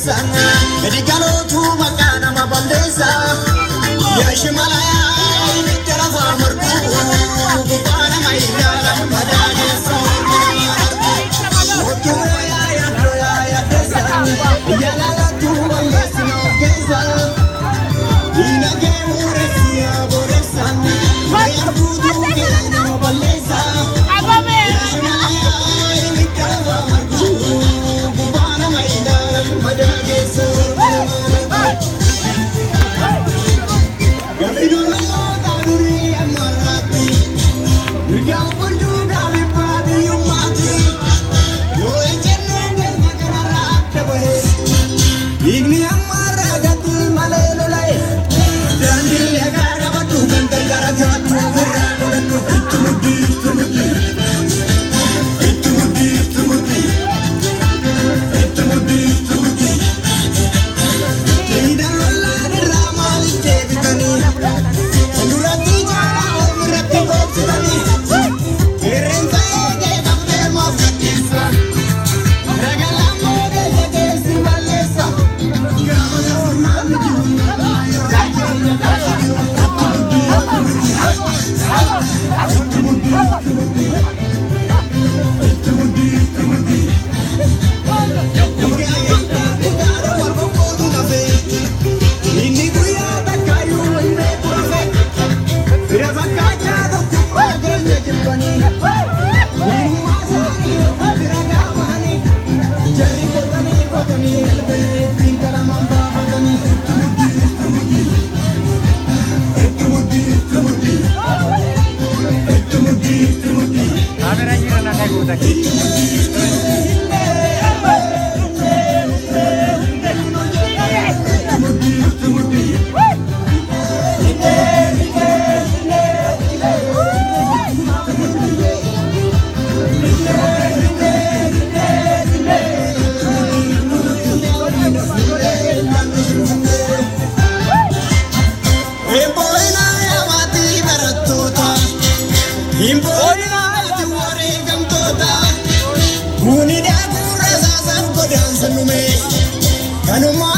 Keessa gadi galootu maqaa nama balleessa. Yaa shimalayaa ibidda lafaa margu gubbaa nama ilaalan madaa keessa. Otuu yaa yaaddoo yaa yaaddeessa yaalaalatu balleessina of keessa. Diinagdee muuressi yaa boreessa wayyaa guutuu kee nama balleessa. Yaa shimalayaa ibidda lafaa margu gubbaa nama ilaalan madaa keessa. Gaaffii durii durii ammarraatti mirga fuuldura bibbaa biyyummaatti yoo ejjennoo keenya kanarraa adda bahe dhiigni ammarraa gati malee lola'e daandii dhagaa qabadhu kan gargaara jiraattu ofirraa godhadhu itti muddi itti muddi itti muddi itti muddi itti muddi itti muddi. Diidaan lollaan irraa maaliif deebitanii? Fuulduratti jaalaa ofirratti goobsitanii? Qeerransa eegee qabdee maaf gaggeessa? Ragalaan keessa keessi balleessa. Gaafa gaafannaan jiru. Inni guyyaa takkaayyuu hin beeku rafe. Fira fakkaachaa tokkummaa keenya jibbanii. Eenyummaa isaanii bira gaafanii. Jarri qotanii qotanii galbee ittiin qalamaan baafatanii. Itti muddi itti muddi itti muddi itti muddi. Kameraan jira na dhaguuta. Itti muddi itti muddi. Himboolina maatii barattoota. Himboolina maatii wareegamtoota. Kuni daakuu rasaasaaf godaansa nume. Kanuma